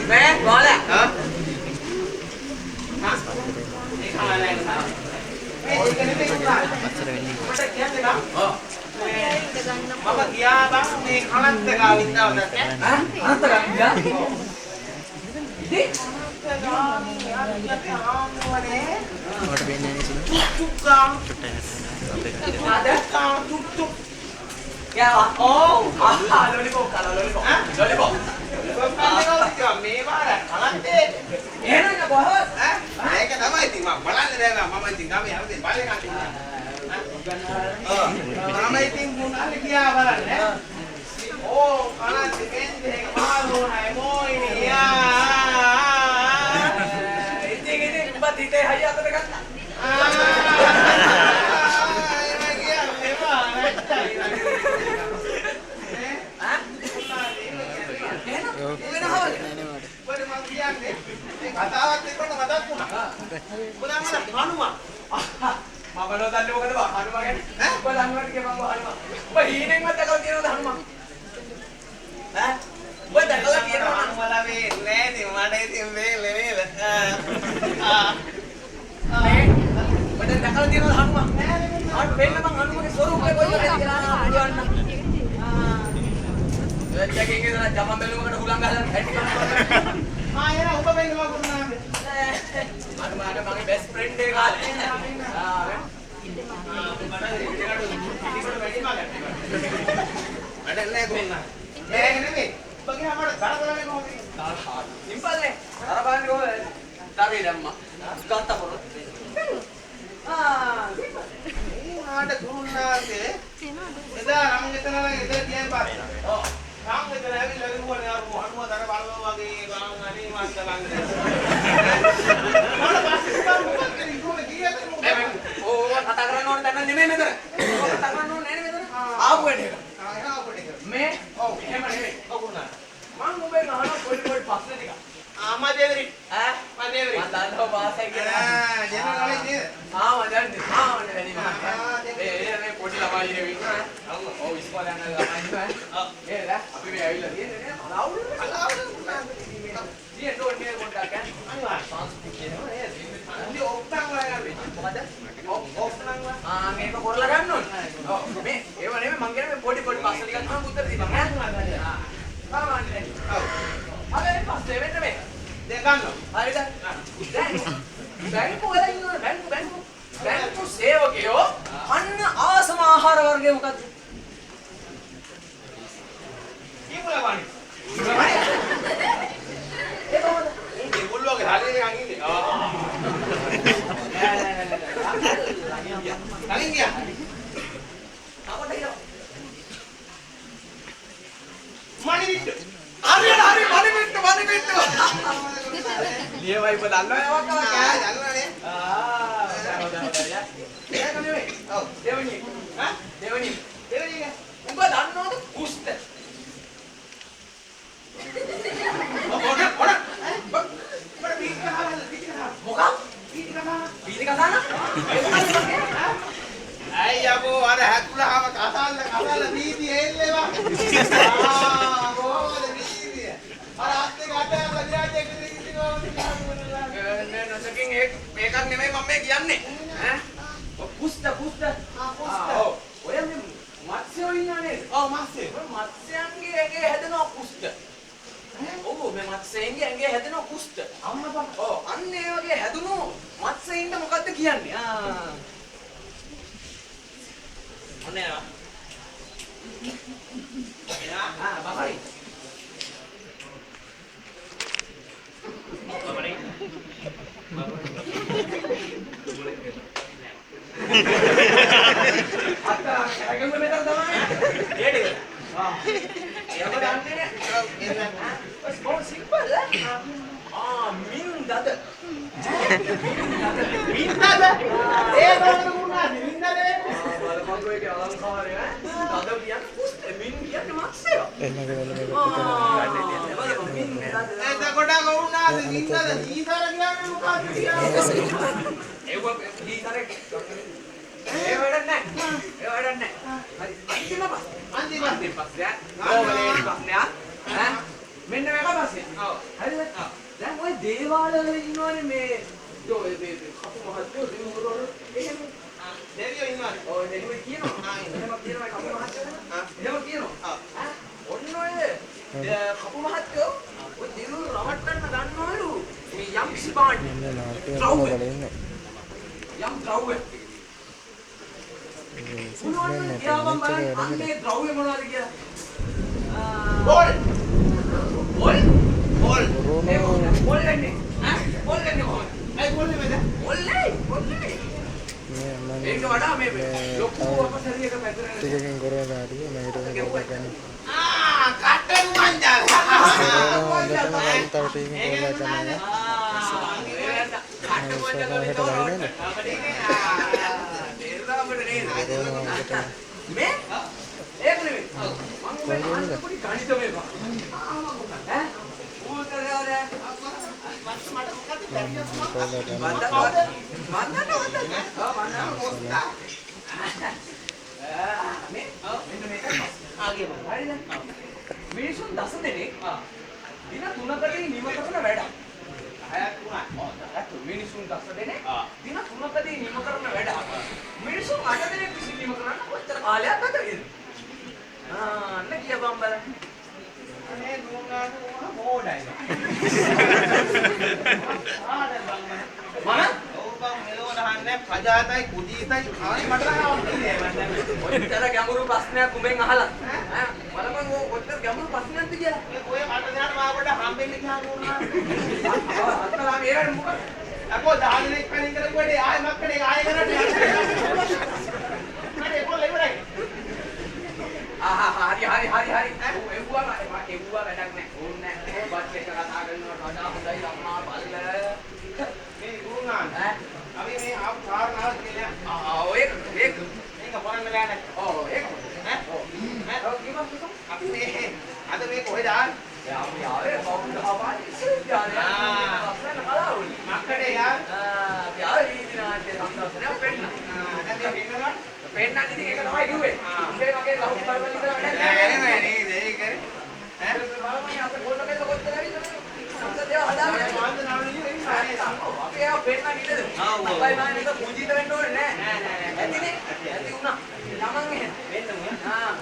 මේ ගෝලා හා මේ ඒක නෙමෙයි මට කියන්න බං. ඔව් මම ගියා බං මේ කලන්ත ගාව ඉඳලා දැක්ක. ඈ අනන්ත ගා ගියා ඉතින් ඔයාලට පේන්නේ නැහැ නේද? ටුක් ගා චුට්ටයි අපේ ආද ටුක් ටුක් ගියා. ඔව් ආ ලොලිපොප් කාලා ලොලිපොප් ලොලිපොප් මේ වාර කලන්තේ එහෙනම් කොහොමද? ඈ ඒක තමයි ඉතින් මම බලන්නේ නෑ. මම ඉතින් ගමේ හැමදේම බලේ ගන්න ඉන්නේ. ඔව් මම ඉතින් මුනාලේ ගියා බලන්න. ඕ කලන්තේ වෙන්නේ එක මාළුණයි මොයිනේ යා. ඉතින් ඉතින් උඹ හිතේ හයිය අතට ගත්තා. ඈ එහෙනම් වෙන හවල කතාවත් එක්ක මතක් වුණා. ඔබ දන්නවද හනුමන්? මම නෝ දන්නේ මොකද බං හනුමන් ගැන. ඔබ දන්නවද කියපන් බං හනුමන්. ඔබ හීනෙන්වත් දැකලා තියෙනවද හනුමන්? ඈ ඔබ දැකලා තියෙනවද? හනුමලා වෙන්නේ නෑ ඉතින් මට ඉතින් වෙන්නේ නේද? මේ ඔබ දැන් දැකලා තියෙනවද හනුමන්? ආ වෙන්න බං හනුමගේ ස්වරූපය කොයි වගේද කියලා පුළුවන් නම්. ආ ඔය චෙකින් ඉඳලා ජමන් බැලුමකට හුලං ගහලා හැටි බලන්න. ආ එන ඔබ වෙන්නේ මම කුරුණාගේ. හනුමාන මගේ බෙස්ට් ෆ්‍රෙන්ඩ් එක කාලේ. ආ වැඩක් නෑ කුරුණා. මේක නෙමෙයි. ඔබ ගියා මට දර බලන්නේ කොහොමද? සිම්පල් නේ. අර බලන්නේ කොහොමද? තරේ දැම්මා. ගත්ත පොර. ආ සිම්පල්. ඌනාට කුරුණාගේ එදා රම් ගෙතන නම් එදා ගියන් පස්සේ. ඔව්. රම් ගෙතන ඇවිල්ලා කිව්වනේ අර හනුම දර බලනවා වගේ බං අනේ මන්ද බං. මට පස්සේ බං මොකක්ද ඉතින් ගියද මොකද? ඕක කතා කරන්න ඕන තැන නෙමෙයි මෙතන. ඕක කතා කරන්න ඕන නෑ නේ මෙතන. ආපු වැඩ එක. ආ එහා අපිට එක. මේ ඔව්. එහෙම නෙමෙයි. ඔව් කුරුණා. මං ඔබෙන් අහන පොඩි පොඩි ප්‍රශ්න ටිකක්. ආ මදේවරි. ඈ මදේවරි. මං දන්නවා භාෂාව කියලා. ආ ජෙනරල් නෝලෙජ් නේද? ආ මං දන්නේ. ආ මං වැඩි මහත්තයා. ආ, දැන් ඒ ඒ මේ පොඩි ළමයි එහෙම ඉන්නවා. ඔව් ඔව් ඉස්කෝලේ යන ළමයි ඉන්නවා. ඔව්. නේද? අපි මේ ඇවිල්ලා තියෙන්නේ නේ අලවුල්. අලවුල් කුරුණා. තියෙන්න ඕනේ නේද පොඩ්ඩක් ඈ? අනිවාර්ය. සංස්කෘතිය එහෙම නේද? ඉතින් ඔප්ටන් වල යන්නේ. මොකද? ඔප් නම් වල. ආ මේක කරලා ගන්න ඕනේ. ඔව් මේ ඒව නෙමෙයි මං කියන්නේ මේ පොඩි පොඩි ප්‍රශ්න ටිකක් මම උත්තර දීපන් ඈ. ආ සාමාන්‍යයෙන්. ඔව්. හරි පස්සේ වෙන්න මේ. දැන් ගන්නවා. හරිද? දැන් බැංකු වල ඉන්නවනේ බැංකු බැංකු බැංකු සේවකයෝ කන්න ආසම ආහාර වර්ගය මොකද්ද? කීමුලා වන්නේ. ඒ කොහොමද? උන් දෙගොල්ලෝ වගේ හරියට නිකන් ඉන්නේ. ආ. නෑ නෑ නෑ නෑ. ළඟින් ගියා. ළඟින් ගියා. තව පොඩ්ඩක් හිටපන්. මණිවිට්ටු. හරියට හරි මණිවිට්ටු මණිවිට්ටු. ලියවයි ඔබ දන්නව යවක් ආ කෑ. දන්නවනේ. ආ හොඳයි හොඳයි හොඳයි. ඒක නෙමෙයි. ඔව්. දෙවෙනි එක. ඈ දෙවෙනි එක. දෙවෙනි එක. උඹ දන්නවද කුස්ත? ඔව් ඔන්න ඔන්න. මට පීටි කතාව පීටි කතාව. මොකක්? පීටි කතාව. පීලි කතා නම්? ඒ මොකක්ද බං කියන්නේ? ඇයි යකෝ අර හැකුලහම කසල්ල කසල්ල වීදිය එල්ලේ බං. ආ කොහොමද වීදිය? අර අත් දෙක අතහැරලා විරාජය කිරි කිරි කොහොමද නෑ නොසකින් ඒ මේකක් නෙමෙයි මම මේ කියන්නේ. ඈ? ඔය කුස්ත කුස්ත. ආ කුස්ත. ඔව්. ඔය මේ මත්ස්‍යෝ ඉන්නා නේද? ඔව් මස්සේ. ඔය මත්ස්‍යයන්ගේ ඇඟේ හැදෙනවා කුස්ත. ඔව් මේ මත්ස්‍යයන්ගේ ඇඟේ හැදෙනවා කුස්ත. අම්මා බං. ඔව් අන්න ඒ වගේ හැදුණු මත්ස්‍යයින්ට මොකද්ද කියන්නේ? ආ. ඔන්න එනවා. එනවා. ආ බබරි. අත්ත කැරගෙම මෙතන තමයි. ඒ ටික. ආ. ඒක දන්නේ නෑ. ඔව් එන්න. ඔය බොහොම සිම්පල් ඈ. ආ මින් දද. මින්දද? ඒ කොහොමද වුණාද? මින්දද වෙන්නේ? ආ බලපන්කෝ ඒකේ අලංකාරය ඈ. දද කියන්නේ කුස්ත මින් කියන්නේ මත්ස්‍යය. ආ බලපන් මින් දද. එතකොට කොහොමද මින්දද? ඊසාර කියන්නේ මොකක්ද කියලා? ඒව දීතරේ ඒ වැඩක් නෑ. ඒ වැඩක් නෑ. හරි. අන්තිම ප්‍රශ්නේ. අන්තිම අන්තිම ප්‍රශ්නය. ඕවලේ ප්‍රශ්නයක්. ඈ මෙන්න මේක පස්සේ. ඔව්. හරිද? දැන් ඔය දේවාල වල ඉන්නවනේ මේ ඔය මේ කපු මහත්තයෝ දෙවිවරු එහෙම දෙවියෝ ඉන්නවනේ. ඔව් එහෙම කියනවා. එහෙම කියනවා කපු මහත්තයෝ. එහෙම කියනවා. ඈ ඔන්න ඔය කපු මහත්තයෝ ඔය දෙවිවරු රවට්ටන්න ගන්නවලු මේ යම් කිසි භාණ්ඩ. මෙන්න නාට්‍ය බලන ඉන්නේ. යම් ද්‍රව්‍ය. පුළුවන් නම් කියාපන් බලන්න අන්නේ ද්‍රව්‍ය මොනවද කියලා. බෝල්. පොල් බෝල්. ඒ කොහොමද? පොල් වෙන්නේ? ඈ පොල් වෙන්නේ කොහොමද? ඇයි බෝල් නෙමෙයිද? පොල් නෙයි පොල් නෙමෙයි. මේ මම ඒක වඩා මේ ලොකු අපසරියක පැතිරෙන ටිකකින් කොරෝනා හරිය මම ඊට පස්සේ කොරෝනා ගන්න. ආ කට්ටු මංජල්. කොරෝනා හොඳටම ගන්න තව ටිකකින් කොරෝනා ගන්නවා. කට්ටු මංජල් වලින් හෙට තමයි වහිනවද? තේරුණා අපිට නේද? කොරෝනා හොඳටම මේ ඒක නෙමෙයි. මං මේ අහන්න පොඩි ගණිතමය බා. ඈ ඌතරේ මට මොකද්ද බැරි කොරෝනා ගන්න. මන් දන්නවා මන් දන්නවා. ඔව් මන් දන්නවා. මේ මෙන්න මේක ආ කියපන්. හරිද? මිනිසුන් දස දෙනෙක් දින තුනකදී නිම කරන වැඩක්. හයක් තුනයි. ඔව් දහයක් මිනිසුන් දස දෙනෙක් දින තුනකදී නිම කරන වැඩක්. මිනිසුන් අට දෙනෙක් විසින් නිම කරන්න කොච්චර කාලයක් ගත වේද? ආ අන්න කියපන් බලන්න. අනේ දුන්නාට මොන මෝඩයි. ආ දැන් බං මම. මම ඔව් බං මෙලෝ නහන්නේ පජාතයි කුජීතයි අනේ මට නම් අවශ්‍ය නෑ මං දැන්. කොච්චර ගැඹුරු ප්‍රශ්නයක් උඹෙන් අහලා ඈ බලපන් ඔය කොච්චර ගැඹුරු ප්‍රශ්නයක්ද කියලා. මේ ඔය මට දැනට මාව පොඩ්ඩක් හම්බෙන්න ගියාම වුණා. අත්තලා මේ වැඩ මොකද? අකෝ 10 දෙනෙක් කලින් කරපු වැඩේ ආයෙ මක්කඩේ ආයෙ කරන්නේ. හරි ඒක ඉවරයි. ආහා හරි හරි හරි හරි. එව්වා එව්වා වැඩක් නෑ. ඕනේ නෑ. ඔබත් එක්ක කතා කරනවට වඩා හොඳයි අම්මා බල්ල. මේ දුන්නා. ඈ අපි මේ ආපු කාරණාව කියලා. ආ ඔය ඒක මේක කරන්න බෑ නේ. ඔව් ඒක ඈ ඔව් ඈ ඔව් කියපන් කියපන්. අපි මේ අද මේ කොහෙද ආවේ? දැන් අපි ආවේ බෞද්ධ හාපාලි විශ්වවිද්‍යාලය. ලස්සන කලාවුනේ. මක්කඩේ යාර. ආ අපි ආවේ වීදි නාට්‍ය සංදර්ශනයක් පෙන්නන්න. ආ දැන් මේ පෙන්නනවා. පෙන්නන්න ඉතින් ඒක තමයි කිව්වේ. උඹේ මගේ ලහු බලවල ඉඳලා වැඩක් නෑ නෑ. නෑ නේද ඒක ඈ බලමු අපේ ගෝල්ඩ බෙල්ල කොච්චර ඇවිල්ලාද මේ. සම්ස දේව හදාගෙන. මාන්ද නාවලිය ඉන්නේ නේද? අපි ඒවා පෙන්නන්න ඉන්නද? ආ ඔව්. අප්පයි මාන්නේ එක පූජිත වෙන්න ඕනේ නෑ. නෑ නෑ නෑ. ඇතිනේ? ඇති වුණා. තමන් එහෙම. වෙන්න මුය. ආ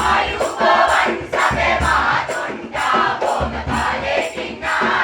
ආයුබෝවන් සබේ මහතුන්ට බොහොම කාලෙකින් ආ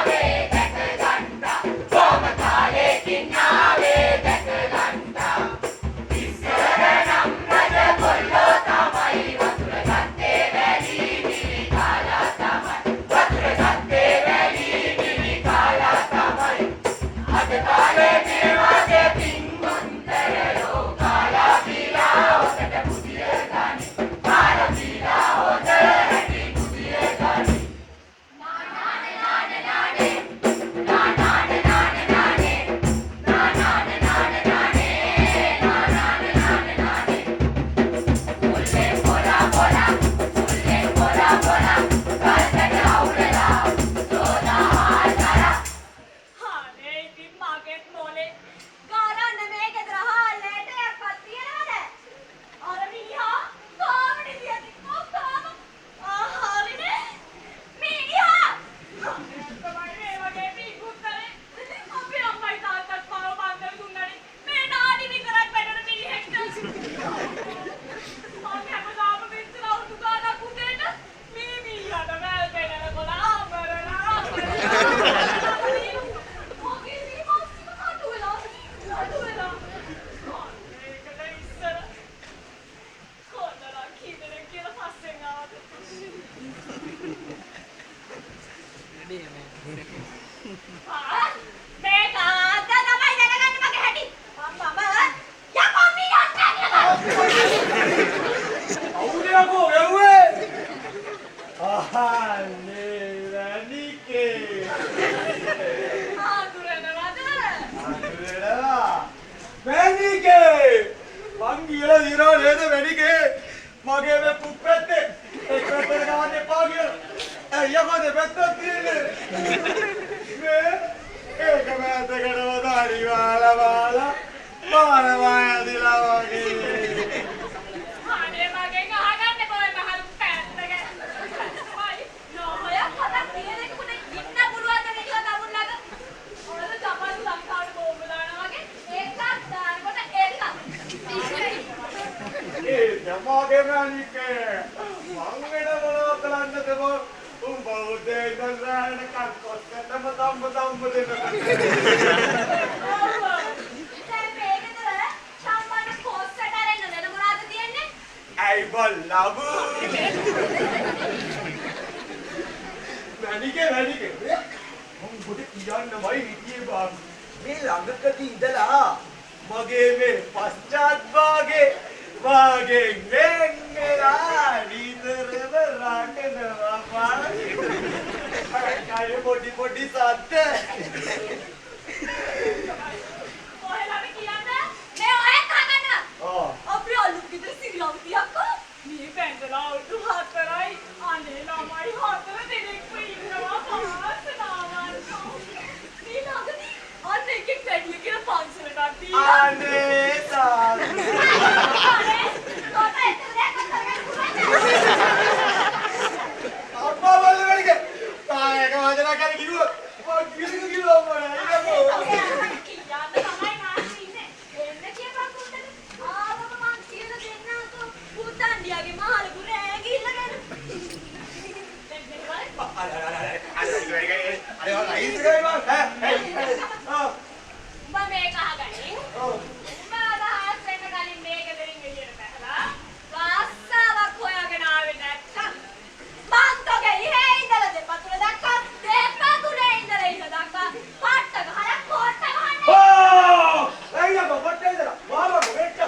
මං වෙන මොනව කරන්නද බං? උඹ උදේ ඉඳන් රැ වෙනකන් කොස්සටම තම්බ තම්බ දෙනවා. ඔව්. දැන් මේ ගෙදර සම්බන්ධ කොස්සට අරන්න වෙන මොනවද තියෙන්නේ? ඇයි බං ලබු? මැනිකේ මැනිකේ. මං උඹට කියන්නමයි හිටියේ බං. මේ ළඟකදී ඉඳලා මගේ මේ පශ්චාත් භාගේ වාගේ වෙන් වෙලා නිතරම රටනවා බං. අර කය පොඩි පොඩි සද්ද. ඔහෙලම කියන්න මේ ඔයත් අහගන්න. ඔව්. අපි අලුත් ගෙදර සිරියවතියක්කෝ. මේ බැඳලා අවුරුදු 4යි. අනේ ළමයි 4 දෙනෙක්ම ඉන්නවා වාසනාවන්තෝ. මේ ළඟදී අන්න එකෙක් වැඩිය කියලා පන්සලටත් දීලා. අනේ තාත්තා. අනේ තොට එතන දෙයක් කරගන්න පුළුවන්ද? අම්මා බලන්න මැනිකේ. තා එක වචනක් හරි කිව්වොත් මං කිසිම කිව්වා අම්මා නෑ. කියන්න තමයි මං ඉන්නේ. එන්න කියපන් උන්ට. ආවම මං කියලා දෙන්නම්කෝ. පුතන්ඩියාගේ මහලකු රෑ ගිහිල්ලා ගැන. දැන් මෙහෙ බලන්න. අර අර අර අර අර අර අයිස් එකයි බං ඈ ආ. උඹ මේක අහගනින්. ඔව්. උඹ අදහස් වෙන්න කලින් මේ ගෙදරින් එළියට බැහැලා රස්සාවක් හොයාගෙන ආවේ නැත්තම් මං තෝගේ ඉහේ ඉඳලා දෙපතුල දක්වා දෙපතුලේ ඉඳලා ඉහ දක්වා පට්ට ගහලා කොට්ට ගහන්නේ. ඕ ඇයි යකෝ පොට්ටේ ඉඳලා වාමකෝ වෙච්ච.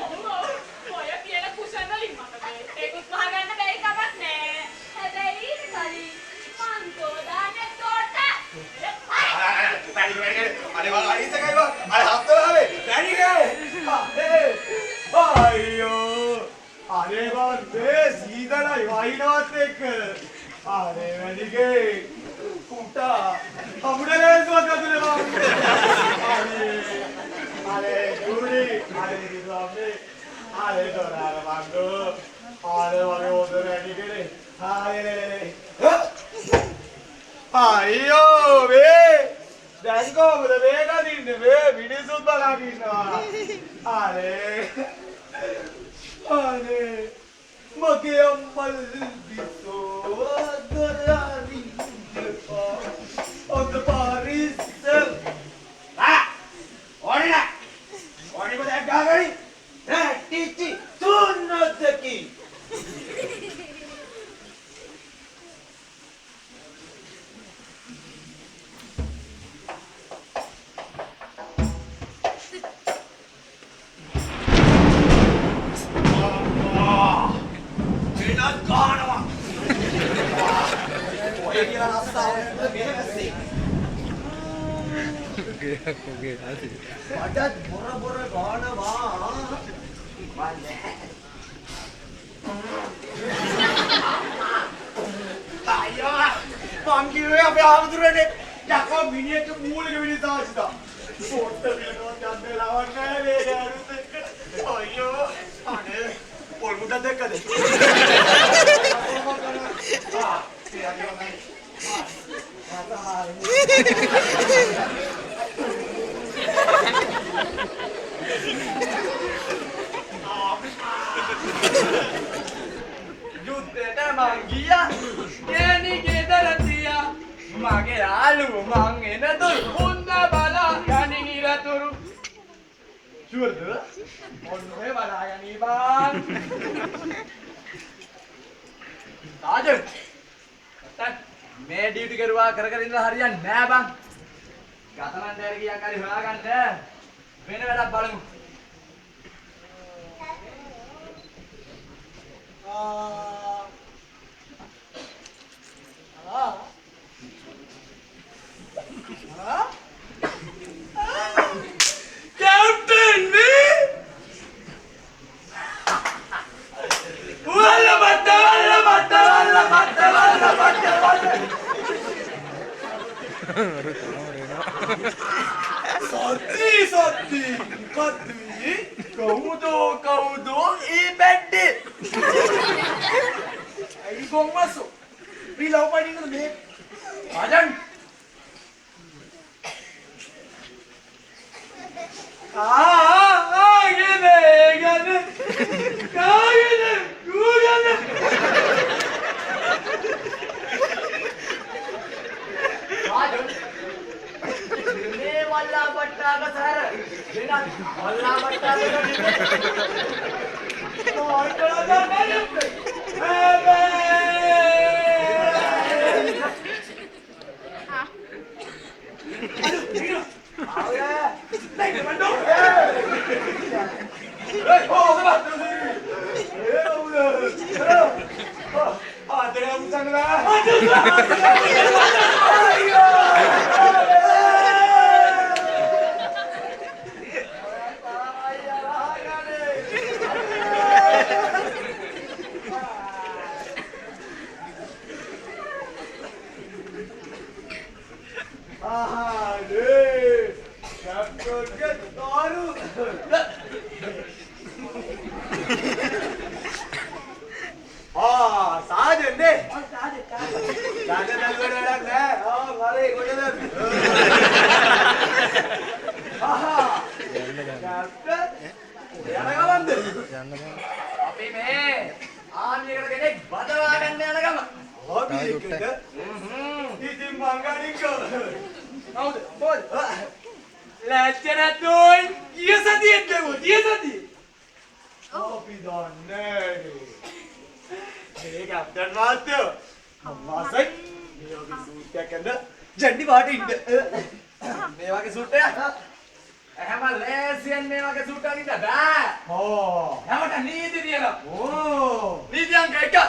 ඔව් ඔව්, ඔය කියන කුෂන් වලින් මට මේ ඒකුත් වහගන්න බැරි කමක් නෑ. හැබැයි ඊට කලින් මං තෝ දාන්නේ තෝට. අනේ බං අයිස් එකයි බං අර හත්වල මැනිකේ. අයියෝ අනේ බං මේ සීතලයි වහිනවත් එක්ක. අනේ මැනිකේ කුටා අමුඩ ලෑස්තුවක් අතුලේ බං. අනේ අනේ ජූලි අනේ දිසාමේ අනේ දොරාර බංගෝ අනේ වගේ හොඳ මැනිකේ. අනේ අයියෝ මේ දැන් කොහොමද මේක අදින්නේ? මේ මිනිස්සුත් බලන් ඉන්නවා. අනේ අනේ මගේ අම්මල් බිසෝ දොරාරින්දපා ඔන්න පාරිස ආ ඕනේ නෑ ඕනේ කො දැන් ගාගනි නෑ ටීචි තුන්නොද්දකි. වෙනත් ගානවා. ඔය කියලා රස්සාව මෙහෙ වැස්සේ. ඔගේ ආසි. වඩත් බොර බොර ගානවා. මන්නේ. අයියෝ මං කිව්වේ අපේ ආමුදුරනේ යකෝ මිනිහෙක් මූලික මිනිස් ආශිතා. පොට්ට පිළකවත් යන්න වෙලාවක් නෑ මේ ගෑනුත් එක්ක. අයියෝ අනේ පොල් මුඩක් දැක්කද? ආ යුද්ධයට මං ගියා ගෑණි ගෙදර තියා මගේ යාළුවෝ මං එනතුරු හොඳ බලා ගනි නිරතුරු. ෂුවර්ද? ඔන්න ඔය බලා ගනි බං. සාජන් නැත්තම් මේ ඩියුටි කරුවා කර කර ඉඳලා හරියන්නේ නෑ බං. ගතනන් දැර කීයක් හරි හොයාගන්න වෙන වැඩක් බලමු. ආ ආ ආ කැප්ටන් මේ වල්ල බට්ට වල්ල බට්ට වල්ල බට්ට වල්ල බට්ට වල්ල. සත්‍ති සත්‍ති කත්වි කවුදෝ කවුදෝ ඒ බැඩ්ඩේ ඇයි ගොම්මසෝ ශ්‍රී ලව් පයින් මේ රාජන්. ආ ආ කාගේද ඒ ගන්නේ? කාගේද? ඌගන්නේ? ආජොන් මේ වල්ලා බට්ටාක සර වෙනත් වල්ලා බට්ටාක අපි මේ ආමියකට කෙනෙක් බදවා ගන්න යන ගම. ආමියකට? ඉතින් මං ගනින්කෝ. කවුද? කොහොමද? ලැජ්ජ නැද්දෝයි? ගිය සතියෙත් ලැබුවා. ගිය සතියේ. අපි දන්නේ නෑනේ. මේ කැප්ටන් මහත්තයෝ අම්මාසයි මේ වගේ සූට් එකක් ඇඳ ජැන්ඩි පාට ඉන්න. මේ වගේ සූට් එකක්? එහෙම ලේසියෙන් මේ වගේ සූට් එකක් ඉන්න බෑ. ඕ. හැමට නීති තියෙනවා. ඕ. නීති අංක 1.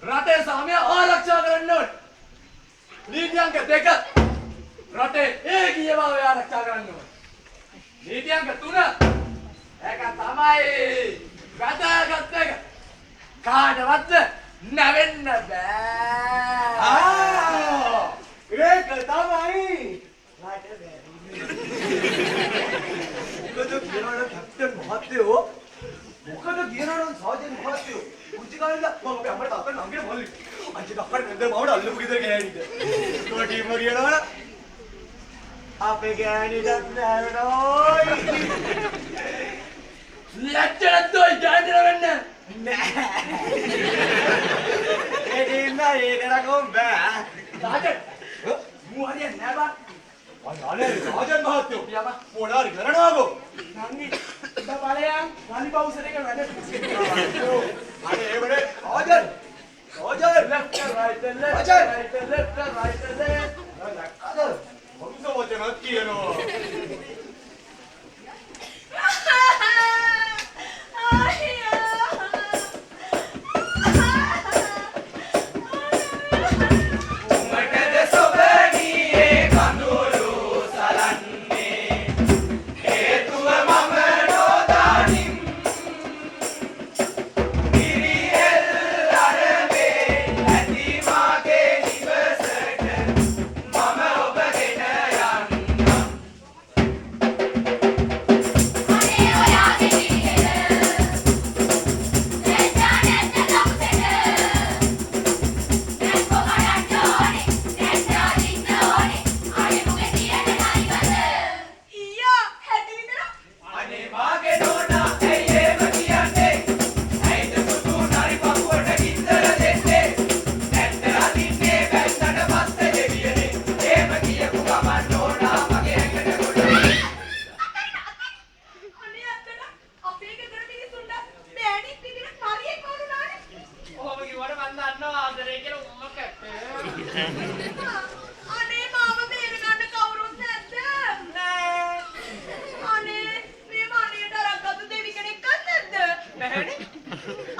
රටේ සාමය ආරක්ෂා කරන්න ඕනේ. නීති අංක 2. රටේ ඒකීයභාවය ආරක්ෂා කරන්න ඕනේ. නීති අංක 3. ඒක තමයි වැදගත් එක. කාටවත් නැවෙන්න බෑ. ආ ඒක තමයි රට බැරි. මොකද කියනවනම් කැප්ටන් මහත්තයෝ මොකද කියනවනම් සාජන් මහත්තයෝ පුංචි කාලේ ඉඳන් මම අපේ අම්මට තාත්තට නංගිට මල්ලි අයියේ අක්කට නැන්ද මාවට අල්ලපු ගෙදර ගෑණිට කොටිම කියනවනම් අපේ ගෑණිටත් නෑ වෙනෝයි. ලැජ්ජ නැද්දෝයි ගෑණිට වෙන්න? නෑ ඒක ඉන්න ඒක රකම් බෑ. සාජන් මූ හරියන්නේ නෑ බං. අනේ සාජන් මහත්තයෝ යම මොනාරි කරනවාකෝ නංගි උඹ බලයන් ගලි බවුසර් එක වැඩ. අනේ ඒවනේ සාජන් සාජන් left right left Sajan. right left right left. දැක්කද හොඳ වචනක් කියනවා. උඹටද සොබනියේ කඳුළු සලන්නේ හේතුව මම නොදනිම් කිරිහෙල් අරබේ ඇති මාගේ නිවසට මම ඔබගෙන යන්නම්. අනේ ඔයාගේ විදිහට ලැජ්ජා නැද්ද දවසට? නැක්කො කඩන්න ඕනේ, නැත්නම් අදින්න ඕනේ අයමුගේ තියෙන නයිවල. ඊයා හැටි විතර. අනේ මාගේ නෝනා ඇයි එහෙම කියන්නේ? ඇයිද සුදු නරි පපුවට ගින්දර දෙන්නේ? නැත්නම් අදින්නේ බැස්සට පස්සේ දෙවියනේ. එහෙම කියපු ගමන් නෝනා මගේ ඇඟට ගොඩ. අනේ අත්තට අපේ ගෙදර මිනිසුන්ට බෑණික් විදිහට නරියෙක් වුණානේ. ඔහොම කිව්වට මං දන්නවා ආදරේ කියලා උම්ම කැප්පේ. අනේ මාව බේරගන්න කවුරුත් නැද්ද? නෑ. අනේ මේ මණේට අරක් අතු දෙවි කෙනෙක්වත් නැද්ද? නැහැනේ.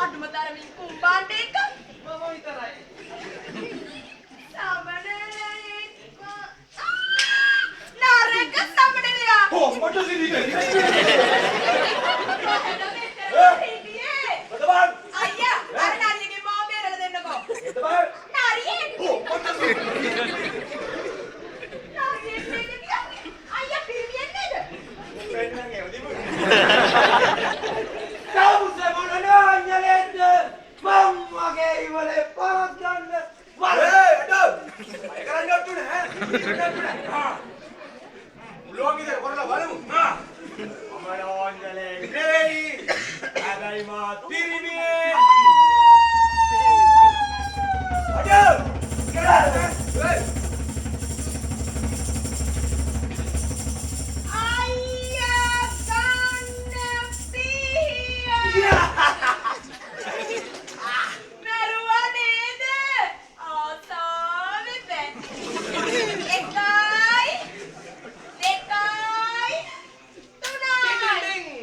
අඩුම තරමින් කුම්බාණ්ඩ එක මම විතරයි. සමනලයෙක් නරක සමනලයා. ඔව් මට සිරි කොහෙද මෙතන හිටියේ? බදබන් අයියා අර නරියගේ මාව බේරලා දෙන්නකෝ. එතබන් නරියෙක් ඔව් මට සිරි නරියෙක් නේද කියන්නේ? අයියා පිරිමියෙක් නේද? පෙන්නන් ඒව දිමු. සවුස මොන පිරිමියෙක්. අඩෝ! කරා! අයියා ගන්න පිහිය. මැරුවා නේද? ආසාවෙ බෑ. එකයි දෙකයි තුනයි.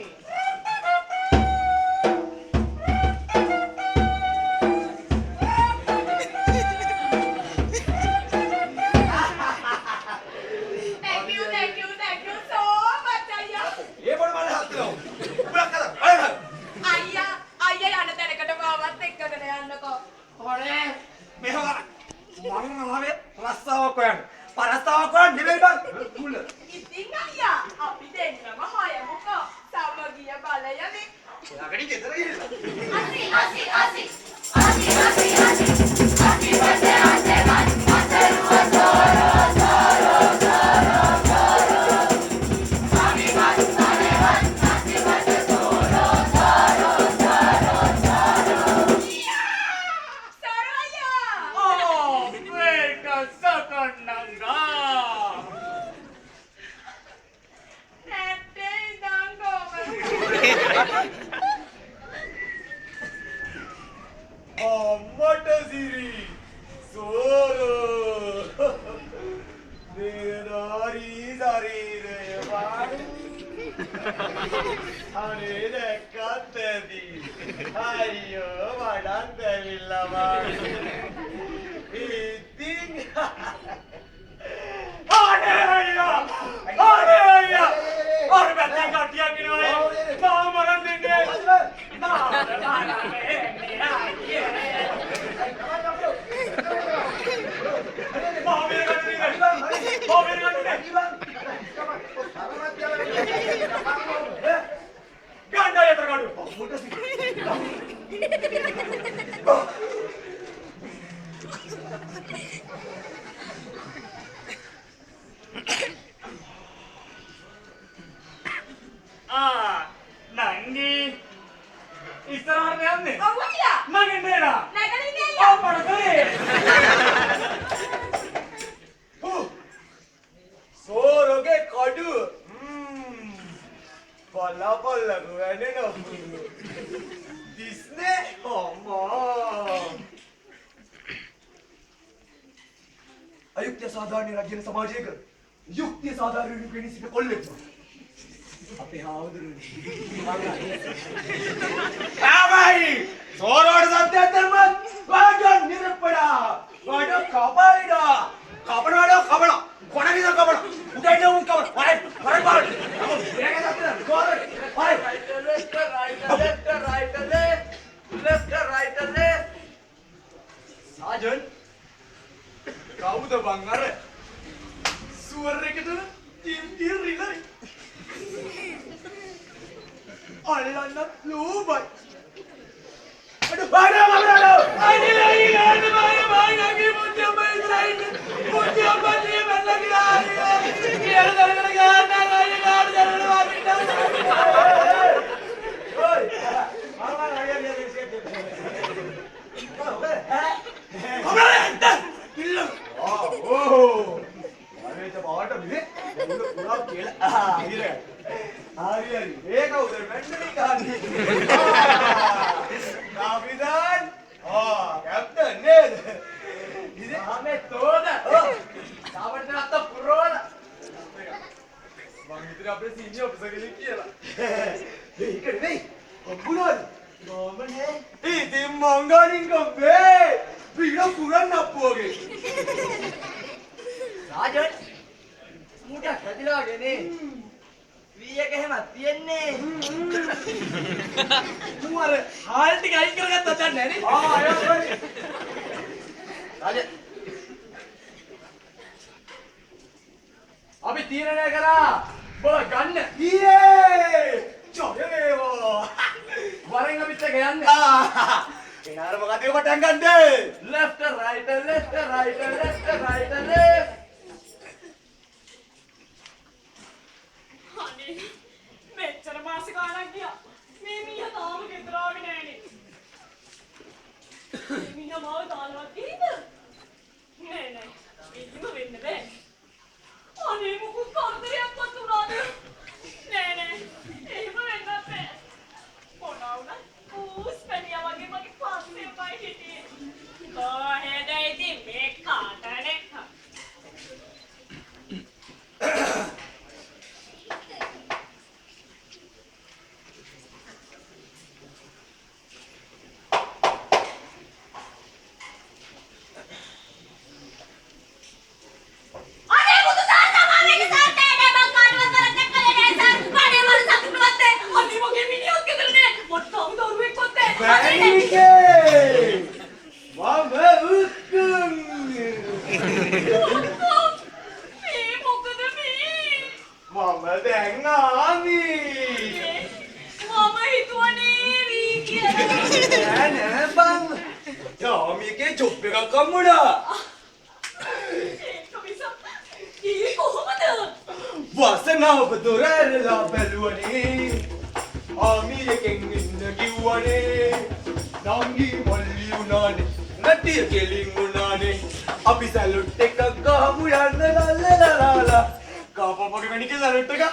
Thank you, thank you, thank you so much අයියා. ඒ පොඩ මල්ල හත් කිලෝ. උඹලක් කතා. බලන්න. අයියා අයියා යන තැනකට මාවත් එක්කගෙන යන්නකෝ. අනේ මෙහෙම මං ආවේ රස්සාවක් හොයන්න. පරස්සාවක් හොයන්න නෙමෙයි බං. මුල. ඉතින් අයියා අපි දෙන්නම හොයමුකෝ. සමගිය බලය මේ. ඔයාගඩි ගෙදර ගිහිල්ලා. අසි අසි අසි අසි අසි අසි අපි පස්සේ අසේ වන් අසරුව සෝරෝ සෝරෝ සෝරෝ සෝරෝ අපි පස්සේ වන් අසි පස්සේ සෝරෝ සෝරෝ සෝරෝ සෝරෝ සෝරෝ අයියා. Oh, wait a second, Nanga. නැත්තේ ඉඳන් කොහමද? අම්මට සිරි සෝරෝ දේදාරි ශරීරය වාරු අනේ දැක්කත් ඇති අයියෝ මඩත් ඇවිල්ලා බං ඉතින් අනේ අයියා! අනේ අයියා! අර පැත්තෙන් කට්ටියක් එනවා. මාව මරන්න දෙන්නේ. මාව මරන්න දෙන්නේ අයියේ. මාව බේරගන්න නේ. මාව බේරගන්න නේ. ගන්න අයතර කඩු. ආ නංගි ඉස්සරහට යන්නේ. ඔව් අයියා. මගෙන් නේනා. නැගලා ඉන්නේ අයියා. ඔව් මට කරේ. සෝරෝගේ කඩුව බලාපල්ලකෝ වැනෙනවා දිස්නේ අම්මා. අයුක්තිය සාධාරණ රජ්‍යන සමාජයක යුක්තිය සාධාරණ පෙනී සිටින කොල්ලෙක් මං. අපේ හාමුදුරුවනේ. ආවයි සෝරෝට සත්‍යයක් දැම්මත් වාඩ නිරපඩා වාඩ කපයිඩා කපනවාඩ කපනවා කොනකිද කපනවා උඩ ඉන්න උන් කපනවා වරයි වරයි පාර නමුත් මේක සත්‍ය දැම්ම සෝරෝට වරයි. Left right left right left left right left. සාජන් කවුද බං අර සුවර් එකට තින් රිලයි අල්ලන්න ලෝබයි අඩෝ බාර බාර අනේ අනේ අනේ බාර බාර නගේ මුත්‍ය අම්මා ඉස්සරහින් මුත්‍ය අම්මා නේ මැල්ලා කියලා කියලා දරගෙන ගන්න ගන්න ගන්න දරගෙන වාපිට ඔයි මාර මාර අයියා හරි හරි ඒක උදේ මෙන්න මේ ගහන්නේ කපිතාන් ආ කැප්ටන් නේද ඉතින් ආමේ තෝද. සාවර්ණ අත පුරවල. මං හිතුවේ අපේ සීනියර් ඔෆිසර් කෙනෙක් කියලා. ඒක නෙවෙයි. හම්බුණාද? මම නෑ. ඉතින් මං ගනින් කම්බේ. පීඩ පුරන්න අප්පුවගේ. සාජන් මූට හැදිලා වගේ නේ. වී එක එහෙමත් තියෙන්නේ. මූ අර හාල් ටික අයින් කරගත්තා දන්නේ නැහැ නේ. ආ ඒක හරි. සාජන් අපි තීරණය කරා බල ගන්න. ඊයේ ජය වේවා. වරෙන් අපිත් එක්ක යන්න. ආ එනාර මොකද ඒක පටන් ගන්නද? Left right left right left right left. අනේ මෙච්චර මාස ගාණක් ගියා. මේ මීයා තාම ගෙදර ආවේ නෑනේ. ඇයිකේ මම උක්කුම්. මේ මොකද මේ? මම දැන් ආමි. මම හිතුවනේ වී කියලා. නෑ නෑ බං. ආමි එකේ ජොබ් එකක් හම්බුණා. ඒක මිසක් ඒ කොහොමද? වසනාව දොර ඇරලා බැලුවනේ. ආමි එකෙන් ඉන්න කිව්වනේ. නංගි මල්ලි වුණානේ. නටිය කෙලින් වුණානේ. අපි සැලුට් එකක් ගහමු යන්න ලල්ලලාලා. කාපපගේ මැනිකේ සැලුට් එක.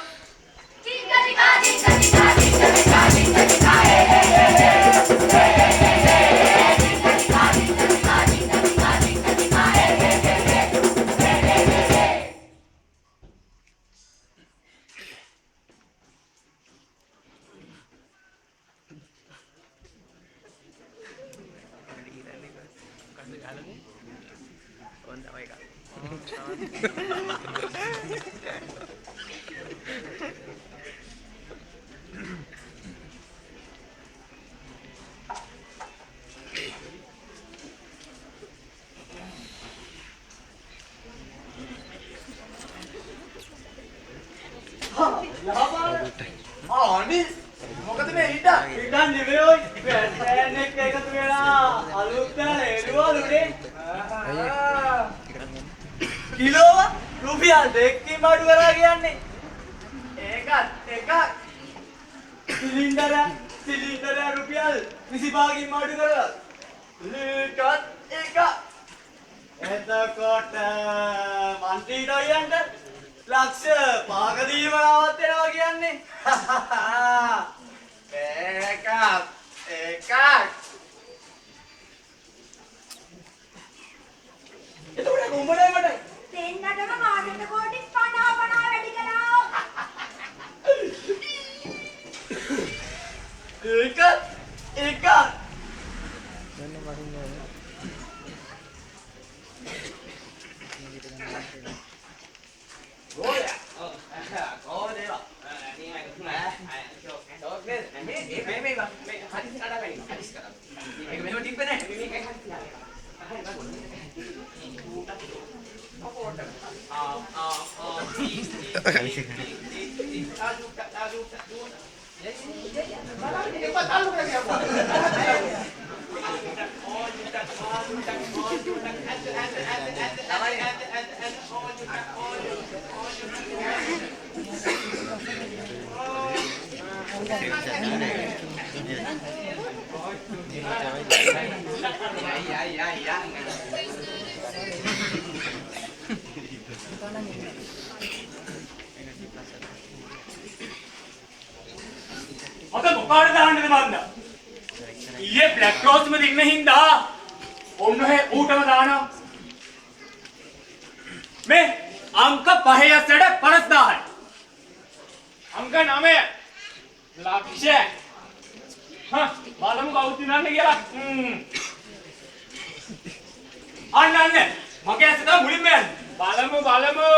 අනිල් මොකද මේ හිටා? හිටන් නෙමෙයි ඔයි. බෑන් එක්ක එකතු වෙලා අලුත් එළුවලුනේ. කිලෝව රුපියල් 2කින් අඩු කරා කියන්නේ. ඒකත් එකක්. සිලින්ඩර සිලින්ඩර රුපියල් 25කින් අඩු කරලා. ලීටර් එකක්. එතකොට මන්ත්‍රී ඩොයියන්ට ලක්ෂ 5ක දීමනාවක් වෙනවා කියන්නේ. එකක් එකක්. එතකොට උඹලයි මටයි දෙන්නටම මාසෙට කෝටි 50 50 වැඩි කළා. ඒක එක. මෙන්න මහින්න ඕනේ. ගෝලයා. ඔව්. කොහොමද ඒවා? ෂෝක් නේද? මේ මේ මේ මේ හදිසි කඩා ගනින්න. හදිසි කඩා. මේක මෙහෙම තිබ්බේ නෑ. මේකයි හදිසි හරි. හරි බං. ආ ආ ආ සී සී සී ආ ආ බලන්න එපා තල්ලු කරගෙන යපුවා. අද මොකාට දාන්නද මන්ද? ඊයේ බ්ලැක් රෝස්ම දින්න හින්දා ඔන්න ඔහෙ ඌටම දානවා. මේ අංක 5 ඇසට 50000යි. අංක 9 ලක්ෂ. හා බලමු කවුද දිනන්නේ කියලා. අන්න අන්න මගේ ඇස තමයි මුලින්ම යන්නේ. බලමු බලමු.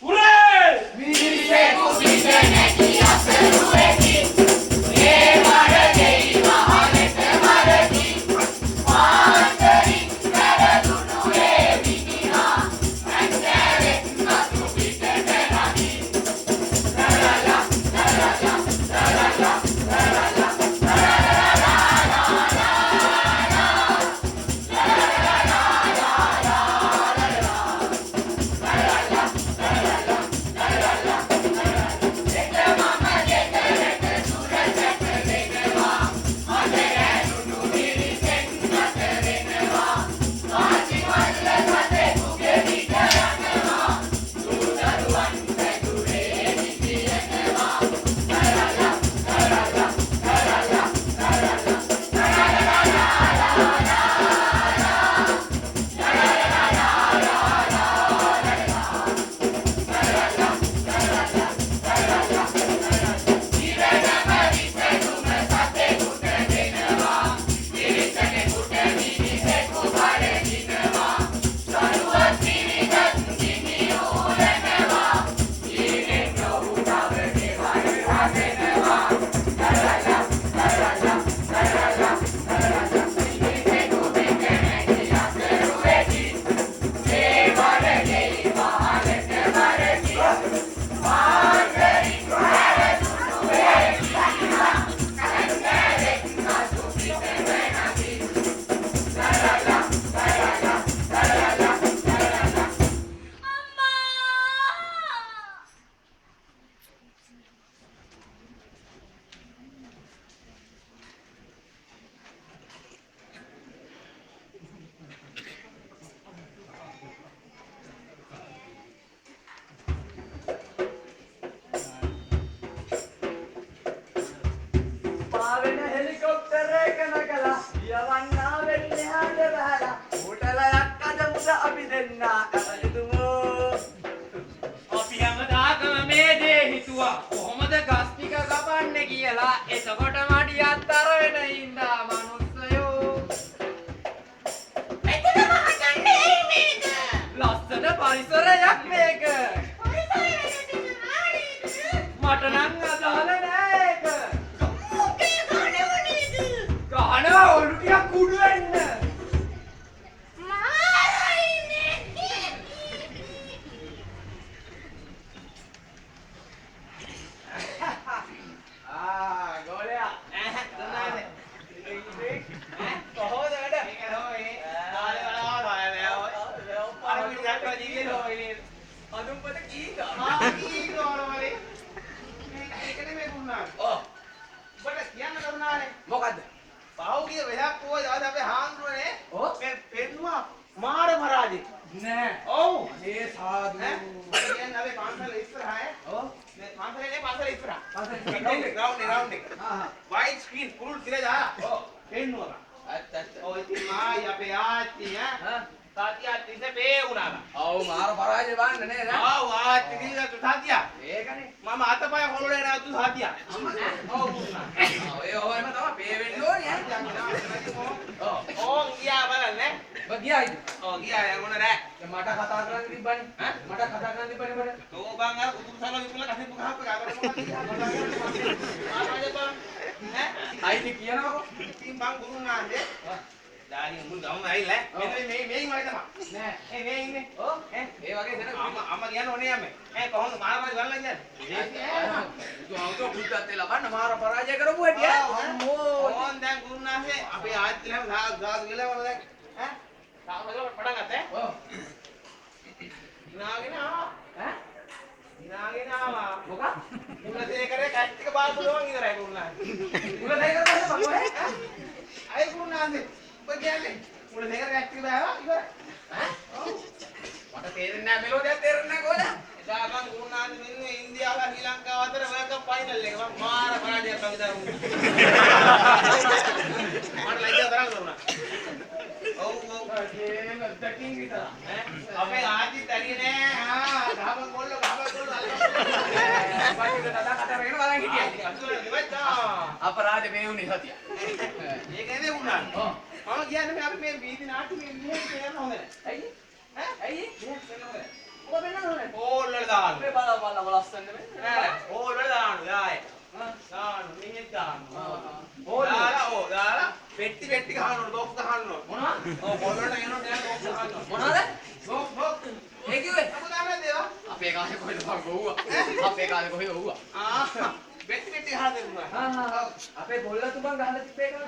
පුරේ මිනිසෙකු පිට නැති අසරුවෙකි. ඒ වරදෙයි මහලෙස මරති. පාන්දරින් වැරදුණු ඒ මිනිහා හැන්දෑවෙත් මතු පිටට නගී. ලරලා ලරලා ලරලා ලරලා මා වෙන හෙලිකොප්ටර් එක නගලා යවන්නා වෙන්නේ එහාට බහලා හෝටලයක් අද මුද අපි දෙන්නා කටයුතුමු. අපි හැමදාකම මේ දේ හිතුවා කොහොමද ගස් ටික කපන්නේ කියලා. එතකොට මඩියත් අර වෙන හින්දා මනුස්සයෝ මෙතන මහගන්නේ ඇයි මේක? ලස්සන පරිසරයක් මේක. පරිසරය වෙනස් වෙනවා නේද? මට නම් අදාළ නෑ ඒක. මොකේ ගහනව නේද? ගහනවා ඔලු ටිකක් කුඩු වෙන්න. මාරයිනේ. ආ ගෝලයා දුන්නානේ. ඉතින් කොහොමද වැඩ? මේක හොයි. කාලේ වඩා කාලේ නෑ ඔය. අර පිටි දැක්කම ජීවිතේ හොයි නේද? අදුම්පත කී ආ කී ගෝලවලේ. මේක ඒක නෙමෙයි දුන්නානේ. ඔව්. ඔබට කියන්න කරුණානේ. මොකද්ද? පහුගිය වෙලක් පොය දවස් අපේ හාමුදුරනේ ඔව්. මේ පෙන්නුවා මාර පරාජය. නෑ. ඔව්. අනේ සාදු. ඈ මට කියන්නේ අපේ පන්සල ඉස්සරහා ඈ. ඔව්. මේ පන්සලේ නේ පන්සල ඉස්සරහා. පන්සල ග්‍රවුන්ඩ් එක ග්‍රවුන්ඩ් එක ග්‍රවුන්ඩ් එක. ආහා. වයිට් ස්ක්‍රීන් පුළුල් තිර දාලා. ඔව්. පෙන්නුවා. ඇත්ත ඇත්ත. ඔව් ඉතින් මායි අපේ ආච්චි ඈ. හා. සතිය තිස්සේ පේ වුණා බං. ඔව් මාර පරාජය බලන්න නේද? ආව් ආච්චි දීලා සතිය. ඒකනේ. මම අතපය හොලොලේ නෑ සතිය. ඔව් දුන්නා. ඔය ඔයම තමයි පේ වෙන්න ඕනේ ඈ. ඔව්. ඕන් ගියා බලන්න ඈ. ඔබ ගියා ඉතින්. ඔව් ගියා යන්න නෑ. දැන් මට කතා කරන්න තිබ්බනේ. ඈ? මට කතා කරන්න තිබ්බනේ මට. තෝ බං අර උතුම් සලෝ විකුණලා කසිප්පු ගහපු එක අර මොකක්ද කියලා මාරාජ බං ඈ. අයිති කියනකො. ඉතින් බං ගුරුනාන්දේ දානි මුල් ගමම ඇවිල්ලා ඈ. මෙන්න මේ මේ වගේ තමයි. නෑ. ඒ මේ ඉන්නේ. ඔව්. ඈ ඒ වගේ දෙන අම්මා අම්මා කියන්න ඕනේ යන්නේ. ඈ කොහොමද මාරාජ බලලා කියන්නේ? බුදුහාමුදුරුවෝ බුද්ධත්වයේ ලබන්න මාර පරාජය කරපු හැටි ඈ. අම්මෝ. ඕන් දැන් ගුරුනාන්දේ අපේ ආච්චිලම සාදු කියලා මම දැන් ඈ සාදු කියලා පටන් ගත්තා ඈ. ඔව්. දිනාගෙන ආවා. ඈ දිනාගෙන ආවා. මොකක්? කුලසේකරේ කැට් ටික බලපු ගමන් ඉවරයි ගුරුනාන්දේ. කුලසේකර පස්සේ මම කොහේ? අය ගුරුනාන්දේ ඔබ කියන්නේ කුලසේකර කැට් ටික බෑවා ඉවරයි. ඈ? මට තේරෙන්නේ නැහැ මෙලෝ දෙයක් තේරෙන්නේ නැහැ කොහොමද? එදා බං ගුරුනාන්දේ මෙන්නේ ඉන්දියාව ශ්‍රී ලංකාව අතර වර්ල්ඩ් කප් ෆයිනල් එක බං මාර පරාජයක් බං ඉදා වුණා. මට ලැජ්ජාව තරම් වුණා. ඔව් ඔව්. අනේ අත්දැකීම් විතරක්. ඈ අපේ ආච්චිත් ඇරියේ නෑ. ආ ගහපන් කොල්ලෝ ගහපන් කොල්ලෝ අල්ලපන්. පස්සේ කතා කතා කරගෙන බලන් හිටියා. අසුර නෙවෙයි අපරාධ මේ වුණේ සතිය. ඒක නෙමෙයි වුණා. ඔව්. මම කියන්නේ මේ අපි මේ වීදි නාට්‍ය මේ මෙහෙම කියන්න හොඳ නෑ. ඇයි? ඈ? ඇයි? මෙහෙම කියන්න හොඳ නෑ. ඔබ වෙන්න ඕනේ. හෝල් වල දාන්න. මේ බලව බලව ලස්සන නෙමෙයි. නෑ නෑ හෝල් වල දාන්න දාය. දාන්න මෙහෙ දාන්න. හෝල් දාලා ඔව් දාලා පෙට්ටි පෙට්ටි ගහන්න ඕන බොක්ස් ගහන්න ඕන. මොනවා? ඔව් හෝල් වලට එනවා නෑ බොක්ස් ගහන්න ඕන. මොනවාද? Box box. ඒ කිව්වේ? අපෝ දාන්න දේවා. අපේ කාලේ කොහෙද බං ගොව්වා. අපේ කාලේ කොහෙද ඔව්වා. ආ පෙට්ටි පෙට්ටි ගහලා දෙන්නවා. හා හා අපේ බොල්ලා තුබන් ගහලා තිබ්බේ කාලේ.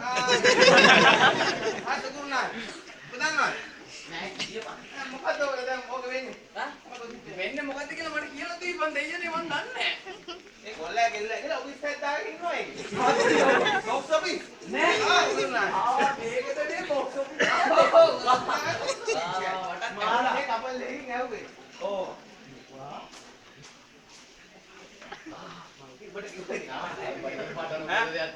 ආ හත් දුන්නා. ඔබ දන්නවද? නෑ කියපන්. මොකද්ද ඔය දැන් ඕක වෙන්නේ? හා? වෙන්නේ මොකද්ද කියලා මට කියලා දීපන් දෙයියනේ මං දන්නේ නෑ. ඒ කොල්ලා කෙල්ලා කියලා ඔෆිස් එකක් දාගෙන ඉන්නවා ඒක. Box office. නෑ. ආ දුන්නා. ආ මේකද මේ බොක්ස් ඔෆිස්. මාර මේ කපල් එකකින් ඇහුවේ. ඔව්. ඔබට කිව්වේ ඈ?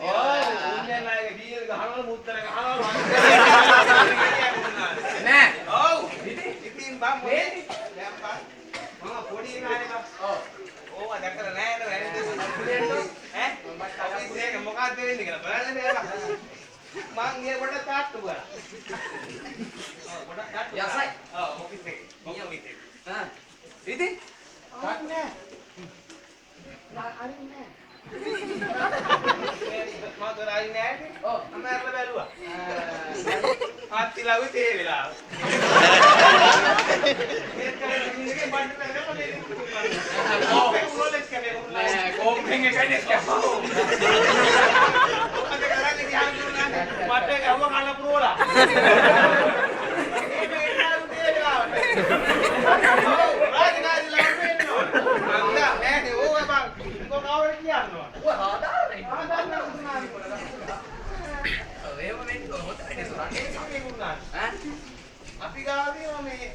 ඔය උන්නේ නෑ ඩීල් ගහනවලු මුත්තර ගහනවලු නෑ. ඔව්. ඉතින් ඉතින් බං මොකද? දැන් බං මම පොඩි කාලේ බං. ඔව්. ඕවා දැකලා නෑ නේද? ඈ? ඔෆිස් එක මොකක්ද වෙන්නේ කියලා බලන්න බෑ බං. මං ගියේ පොඩ්ඩක් තාට්ටු කරා. ඔව් පොඩ්ඩක් තාට්ටු කරා. යසයි. ඔව් ඔෆිස් එක. ඔෆිස් එක. හා. ඉතින් ආ නෑ. නෑ අරින් නෑ. මම දොර අරින් නෑනේ. ඔව්. මම ඇරලා බැලුවා. ආත්ති ළඟ තේ වෙලාව. මේක කරගෙන ඉන්නේ බණ්ඩ පැනලා මේ ඔව් රෝලෙක්ස් කැපේ නෑ කෝපෙන් එකයි නෙස් කැපුවා. මොකද කරන්නේ ගියාම දුන්නා මට ගැහුවා කන පුරවලා. ඒක එන්නාලු තේ වෙලාවට. ඔව් රාජකාරි ළඟ වෙන්න ඕන. මං දා නෑනේ ඕක බං. උඹ කවුරුද කියන්න ඕන. ඔය සාධාරණයි. ආ දන්නා දුන්නා. ඔව් එහෙම වෙන්න ඕන. හොඳයි නේ සුරන්නේ. මේ දුන්නා. ඈ? අපි ගාව තියෙනවා මේ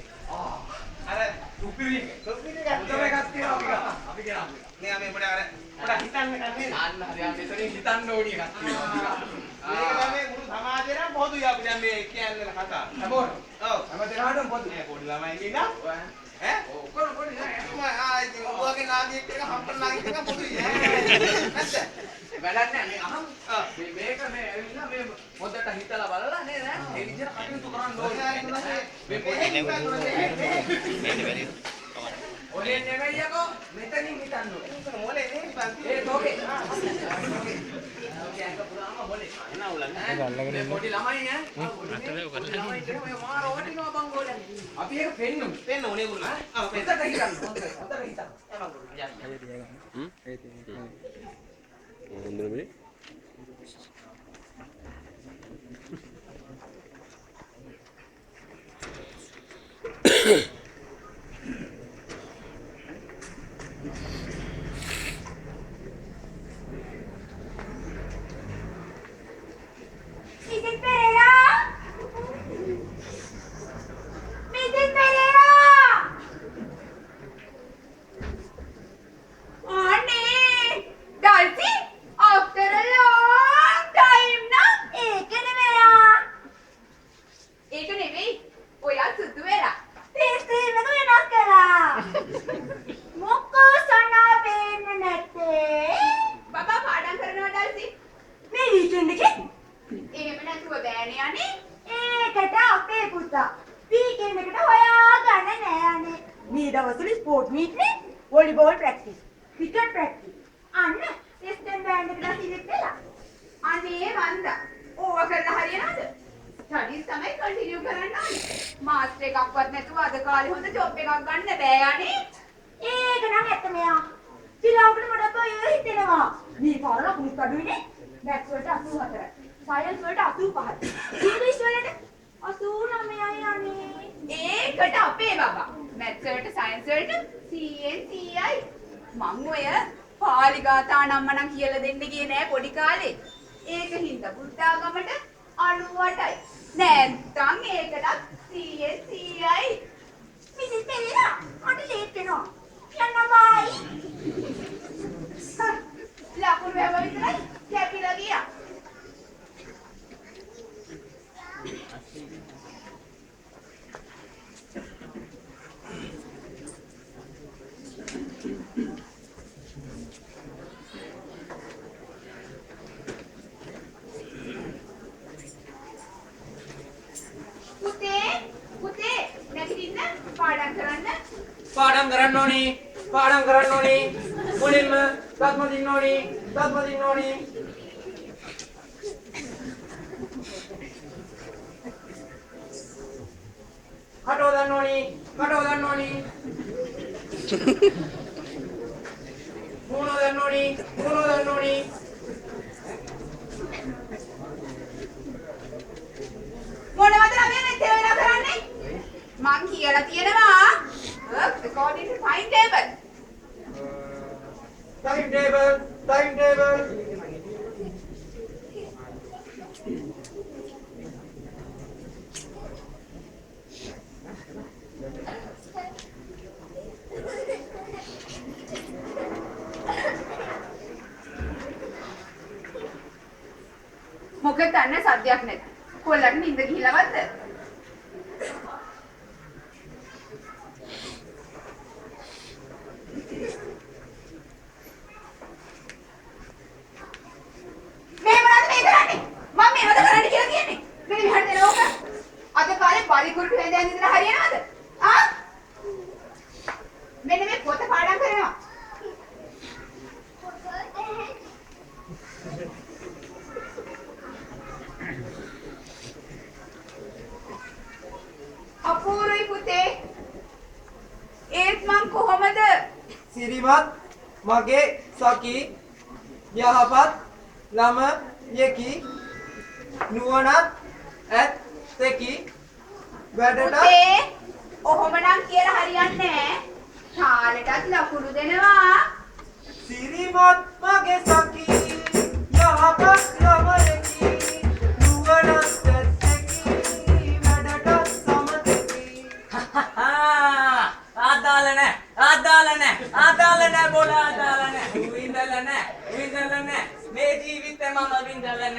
අර සුපිරි එක. සුපිරි එකක් හොඳම එකක් තියෙනවා අපි ගාව. අපි ගෙනාවු. නේ මේ පොඩ අර පොඩ හිතන්න හිතන්න එකක් නේද? අන්න හරි. අන්න එතනින් හිතන්න ඕනි එකක් තියෙනවා ටිකක්. මේක තමයි මුළු සමාජේම පොදුයි අපි දැන් මේ කියන්නේ කතාව. හැමෝටම. ඔව්. හැම දෙනාටම පොදුයි. නේ පොඩි ළමයි ඉන්නා. ඈ? ඔව් ඔක්කොම පොඩි නෑ. ආ ඉතින් ඔයගේ නාගයෙක් එක හම්පන නාගයෙක් එක පොදුයි ඈ. නැද්ද? වැඩක් නෑ මේ අහමු. ඔව්. මේ මේක මේ ඇවිල්ලා මේ හොඳට හිතලා බලලා නේද ඈ? ඒ විදිහට කටයුතු කරන්න ඕනේ. මේ පොඩි ඔලේ නෙමෙයි යකෝ මෙතනින් හිතන්න ඕනේ. මොලේ නේ බං. ඒ තෝගේ. තෝගේ. ඒක පුරාම මොලේ. අල්ලගෙන මේ ඉන්න. පොඩි ළමයි ඈ. පොඩි ළමයි කියන මේ මාර වටිනවා බං ගෝලයන්. අපි ඒක පෙන්නුමු. පෙන්න ඕනේ ගුරුලා. ආ හොඳට හිතන්න. හොඳට හිතන්න. ඒ තියාගන්න. ඒ තියාගන්න. Mrs. Perera! Mrs. Perera! අනේ Dulcie after a long time නා. ඒක නෙමෙයා. ඒක නෙවෙයි ඔයා සුදු වෙලා. ෆේස් ක්‍රීම් එක වෙනස් කරා. මොකෝ සනා පේන්නේ නැත්තේ? බබා පාඩම් කරනවා ඩල්සි. මේ වීකෙන්ඩ් එකේ එහෙම නැතුව බෑනේ අනේ. ඒකට අපේ පුතා වීකෙන්ඩ් එකට හොයාගන්න නෑ අනේ. මේ දවස්වල ස්පෝර්ට් මීට් නේ. Volleyball practice, cricket practice. අන්න වෙස්ටර්න් බෑන්ඩ් එකට සිලෙක්ට් වෙලා. අනේ වන්දා ඕවා කරලා හරියනවද? ස්ටඩීස් තමයි කන්ටිනියු කරන්න ඕනේ. මාස්ටර් එකක්වත් නැතුව අද කාලේ හොඳ ජොබ් එකක් ගන්න බෑ අනේ. ඒක නම් ඇත්ත මෙයා. ශ්‍රී මට බය හිතෙනවා. මේ පාර ලකුණුත් අඩුයිනේ. මැත්ස් වලට 84යි. සයන්ස් වලට 85යි. ඉංග්‍රීසි වලට 89යි අනේ. ඒකට අපේ බබා මැත්ස් වලට සයන්ස් වලට CNCI. මං ඔය පාලි ගාථා නම් මනම් කියලා දෙන්න ගියේ නෑ පොඩි කාලේ. ඒක හින්දා බුද්ධාගමට 98යි. නැත්තම් ඒකටත් CNCI. මිසිස් පෙරේරා මට ලේට් වෙනවා. යන්න බයි. ලකුණු වැව විතරයි කැපිලා ගියා. පුතේ පුතේ නැගිටින්න පාඩම් කරන්න. පාඩම් කරන්න ඕනි. පාඩම් කරන්න ඕනි. මුලින්ම දත්ම දින්න ඕනි. දත්ම දින්න ඕනි. කට හොදන්න ඕනි. කට හොදන්න ඕනි. මූණ හොදන්න ඕනි. මූණ හොදන්න ඕනි. මොනවද ළමයා මෙච්චර වෙලා කරන්නේ? මං කියලා තියෙනවා work according to time table. Time table, time table. මොකද අන්න සද්දයක් නැති. කොල්ලට නින්ද ගිහිලාවත්ද? මේ මොනවද මේ කරන්නේ? මම මේවද කරන්න කියලා කියන්නේ? මෙන්න මෙහාට දෙන ඕක. අද කාලේ පරිකුරුට වැඳ ඇඳ ඉඳලා හරියනවද? ආ? මෙන්න මේ පොත පාඩම් කරනවා. අපූර්වයි පුතේ. ඒත් මං කොහොමද? සිරිමත් මගේ සඛී යහපත් ළමයෙකි නුවණත් ඇත්තෙකි වැඩටත් පුතේ ඔහොම නම් කියලා හරියන්නේ නෑ. තාලෙටත් ලකුණු දෙනවා. සිරිමත් මගේ සඛී යහපත් ළමයෙකි නුවණත් ඇත්තෙකි වැඩටත් සමතෙකි. අදාළ නෑ. අදාළ නෑ. අදාළ නෑ බෝල අදාළ නෑ. ඌ ඉඳලා නෑ.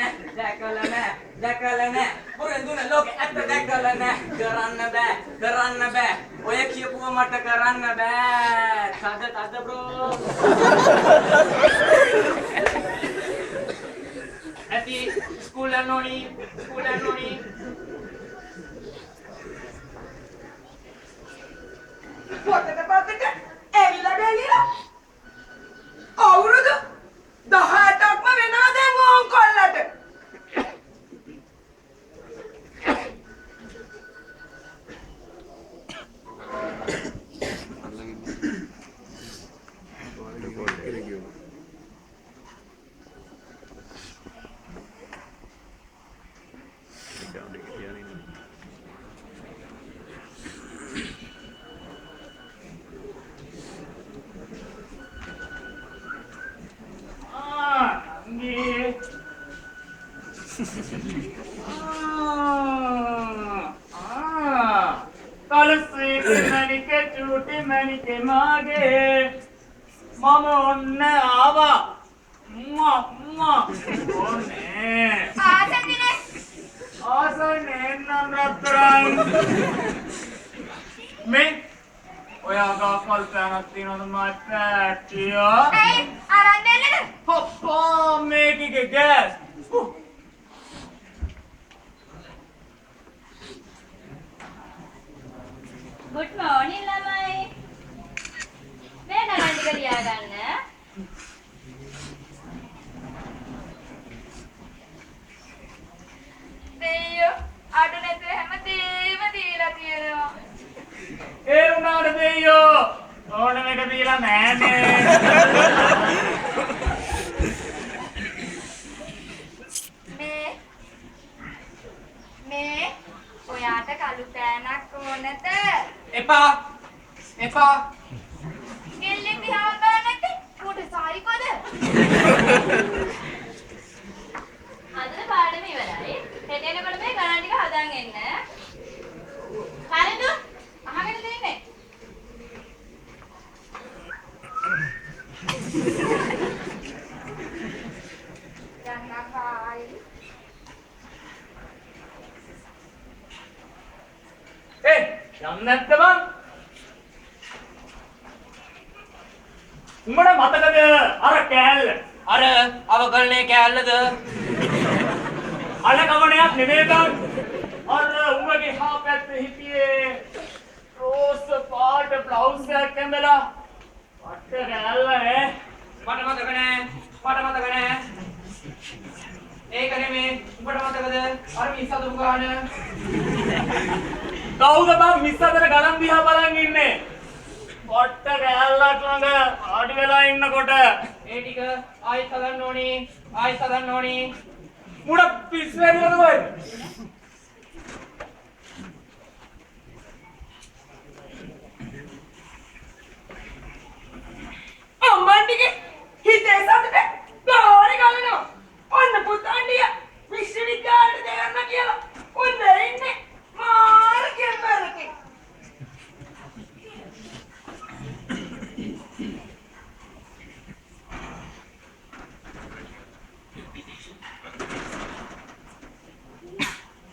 නෑ, දැකලා නෑ, දැකලා නෑ. බොරෙන් දුන ලෝකෙ ඇත්ත දැකලා නෑ. කරන්න බෑ, කරන්න බෑ. ඔය කියපුව මට කරන්න බෑ. තද තද බ්‍රෝ. ඇති ස්කූල් යන්න ඕනි, ස්කූල් යන්න ඕනි. පොතට පතට ඇවිල්ලා බැලිලා අවුරුදු 18ක්ම වෙනවා දැන් ඕන් කොල්ලට. කලසී මණිකේ චූටි මණිකේ මාගේ මම ඔන්න ආවා. මුවා මුවා ඕනේ. ආසන්නේ. ආසන්නේ නම් රත්තරන්. මේ ඔයා ගාව පල් පෑනක් තියනවද මයි පැටියා? ඇයි අරන් දෙන්නද? පප්පා මේකේ ගෑස්. ගුඩ් මෝර්නින් ළමයි. මේ ගණන් ටික ලියාගන්න. දෙයියෝ අඩු නැතුව හැමදේම දීලා තියෙනවා. ඒ වුණාට දෙයියෝ ඕනම එක දීලා නෑනේ. මේ මේ ඔයාට කළු පෑනක් ඕනද? එපා එපා. කෙල්ලෙක් දිහා බලන්නේ නැත්තේ මූට සයිකෝද? අදට පාඩම ඉවරයි. හෙට එනකොට මේ ගණන් ටික හදන් එන්න. හරිද? අහගෙන දෙන්නේ. යන්නකයි. ඒ යන්නේ නැත්ද බං? උඹට මතකද අර කෑල්ල? අර අවකලනේ කෑල්ලද? අල කවණයක් නෙමෙයි බං. අර උඹගේ හා පැත්තේ හිටියේ රෝස පාට බ්ලවුස් එකක් ඇඳලා පට්ට කෑල්ල ඈ. මට මතක නෑ. මට මතක නෑ. ඒක නෙමෙයි. උඹට මතකද අර මිස් අදපු ගාන? කවුද බං මිස් අතර ගණන් දිහා බලන් ඉන්නේ? පට්ට කෑල්ලක් ළඟ ආඩි වෙලා ඉන්නකොට ඒ ටික ආයෙත් හදන්න ඕනි. ආයෙත් හදන්න ඕනි. මුඩ පිස්සු වෙනවද කොහෙද? අම්මන්ටිගේ හිතේ සතුට ගාරේ ගලනවා. ඔන්න පුතාන්ඩිය විශ්වවිද්‍යාලයට දෙන්න කියලා ඔන්න ඉන්නේ මාර කෙම්බරකේ.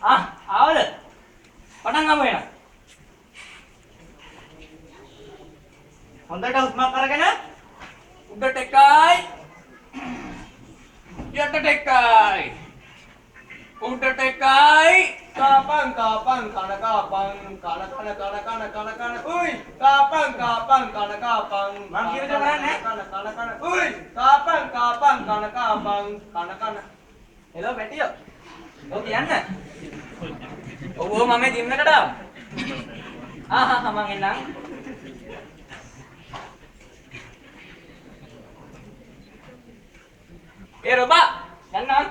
ආ ආවද? පටන් ගමු එහෙනම්. හොඳට හුස්මක් අරගෙන උඩට එකයි යටට එකයි උඩට එකයි කාපන් කාපන් කන කාපන් කන කන කන කන කන කන උයි කාපන් කාපන් කන කාපන්. මං කියන දේ කරන්නේ කන කන කන උයි කාපන් කාපන් කන කාපන් කන කන. හෙලෝ පැටියෝ. ඔව් කියන්න. ඔව් ඔව් මම මේ ජිම් එකට ආවා. ආ හා මං එන්නම්. ඒ රොබා යන්නම්.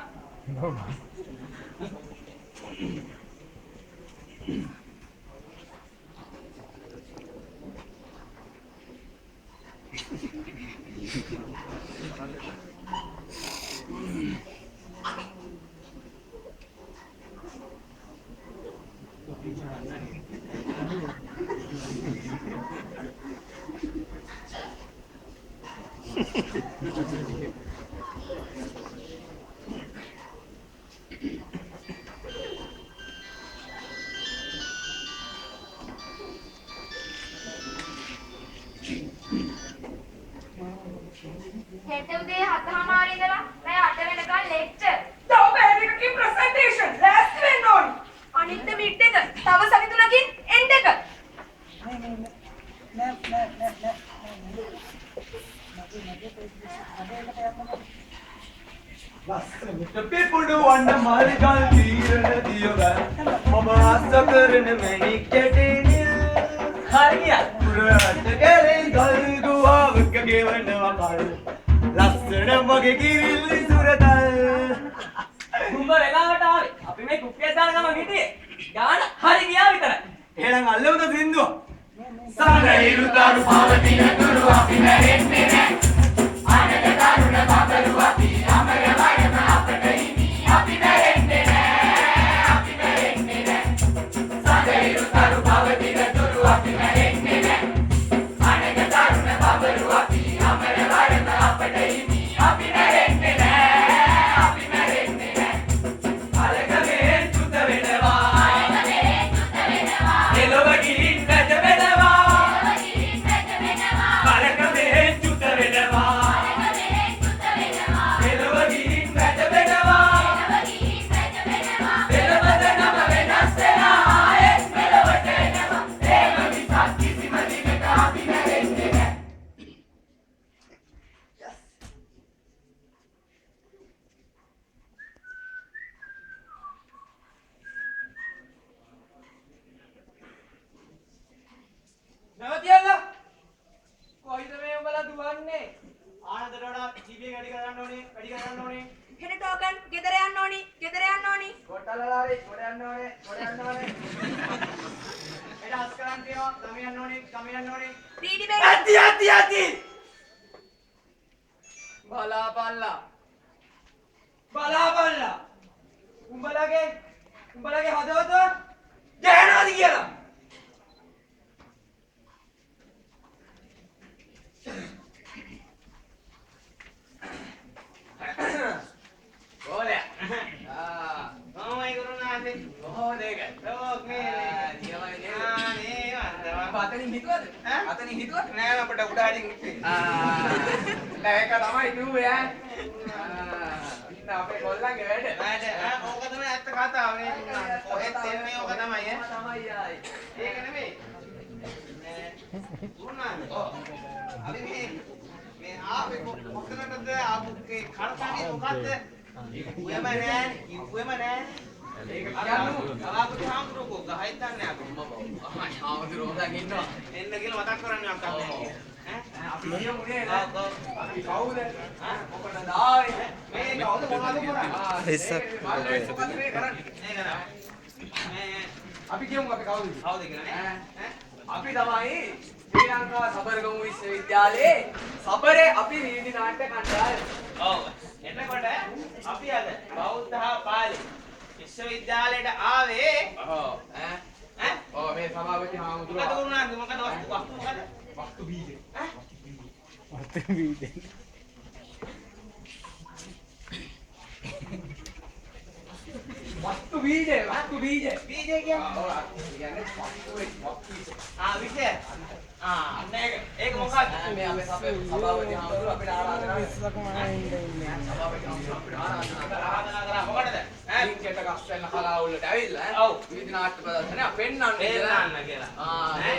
පුඩුවන්න මල් ගල් තීරණ දියවැල් මම ආස කරන මැණික් කැටේ නිල් හරි ගියා පුරාට කැලේ ගල් ගුවාවක ගෙවනවා කල් ලස්සන මගේ කිරිල්ලි සුරතල් උඹ වෙලාවට ආවේ. අපි මේ කුප්පියක් දාන ගමන් හිටියේ. ගාන හරි ගියා විතරයි. එහෙනම් අල්ලමුද සින්දුව? සානහිරු තරු පවතින තුරු අපි මැරෙන්නේ නෑ. අනක තරුණ බබරු අපි අමර වරම අපට හිමි. අපි මැරෙන්නේ නෑ. අපි මැරෙන්නේ නෑ. සානහිරු තරු පවතින තුරු අපි මැරෙන්නේ නෑ. අනක තරුණ බබරු අපි අමර වරම අපට හිමි. අපි මැරෙන්නේ නෑ. අපි මැරෙන්නේ නෑ. අලකමෙන් චුත වෙනවා. අලකමෙන් චුත වෙනවා. එළව ගිහින් වැජ වෙනවා. එළව ගිහින් වැජ වෙනවා. අලකමෙන් චුත වෙනවා. අලකමෙන් චුත වෙනවා. එළව ගිහින් වැජ වෙනවා. එළව ගිහින් වැජ වෙනවා. පෙළවද නම වෙනස් වෙලා ආයෙත් මෙලොවට එනවා. ඒම මිසක් කිසිම දිනක අපි මැරෙන්නේ නෑ. නැවතියල්ලා. කොයිද මේ උඹලා දුවන්නේ? ආනන්දට වඩා ජීවිතේ වැඩි කරන්න ඕනේ, වැඩි කරන්න ඕනේ. හෙන ටෝකන් ගෙදර යන්න ඕනි ගෙදර යන්න ඕනි. කොටලලා හරි ගොඩ යන්න ඕනේ ගොඩ යන්න ඕනේ. හෙට හස් කරන් තියෙනවා, ගම යන්න ඕනේ, ගම යන්න ඕනේ. රීඩි බෙල් ඇති ඇති ඇති. බලාපල්ලා. බලාපල්ලා. උඹලගේ උඹලගේ හදවත ගැහෙනවද කියලා? බෝලයා. ආ කොහොමයි ගුරුනාථේ? කොහොමද ඒක? ඔව් මේ නියමයි නේද? ආ නේ වන්දවා. උඹ අතනින් හිතුවද? ඈ? අතනින් හිතුවද? නෑ අපිට උඩ හරින් ඉන්නේ. ආ නෑ ඒක තමයි කිව්වේ ඈ. ආ ඉන්න අපේ කොල්ලන්ගේ වැඩ. වැඩ ඈ ඕක තමයි ඇත්ත කතාව නේ. කොහෙත් එන්නේ ඕක තමයි ඈ. තමයි ආයි. ඒක නෙමෙයි. මේ ගුරුනාථේ. ඔව්. අපි මේ මේ ආවේ කොතනටද ආපු ඒ කරතනේ මොකද්ද? කිව්වෙම නෑනේ. කිව්වෙම නෑනේ. ඒක කියන්නු. සභාපති හාමුදුරුවෝ ගහයි දන්නේ අපේ. හාමුදුරුවෝ දැන් ඉන්නවා. එන්න කියලා මතක් කරන්නේ අක්කා නෑ. ඈ අපි කියමු නේද? ඔව් ඔව්. අපි කවුද? ඈ මොකටද ආවේ? මේ කවුද මොනවද කරන්නේ? ආ වෙස්සක් මොකද්ද මේ කරන්නේ? මේක නෑ. මේ අපි කියමු අපි කවුද කියලා. කවුද කියලා නේ? ඈ අපි තමයි ශ්‍රී ලංකා සබරගමු විශ්වවිද්‍යාලයේ සබරේ අපි වීදි නාට්‍ය කණ්ඩායම. ඔව්. එතකොට අපි අද බෞද්ධ හා පාලි විශ්වවිද්‍යාලයට ආවේ. ඔව් ඈ ඈ ඔව් මේ සභාපති මොකද හාමුදුරුවෝ වුණාද? මොකද වස්තු වස්තු මොකද? වස්තු බීජ. ඈ වස්තු බීජ වස්තු බීජ. බීජ කියන්නේ? ඔව් කියන්නේ වස්තුවේ වස්තු බීජ. ආ විෂය. ආ අන්න ඒක. ඒක මොකද්ද? මේ අපේ සභාපති හාමුදුරුවෝ අපිට ආරාධනා කළා. සභාපති හාමුදුරුවෝ අපිට ආරාධනා කළා. ආරාධනා කරා මොකටද? ඈ ලින්කෙට ගස්වැන්න කලාවුල්ලට ඇවිල්ලා ඈ ඔව්. විවිධ නාට්‍ය ප්‍රදර්ශනයක් පෙන්වන්න කියලා. පෙන්නන්න කියලා. ආ ඈ?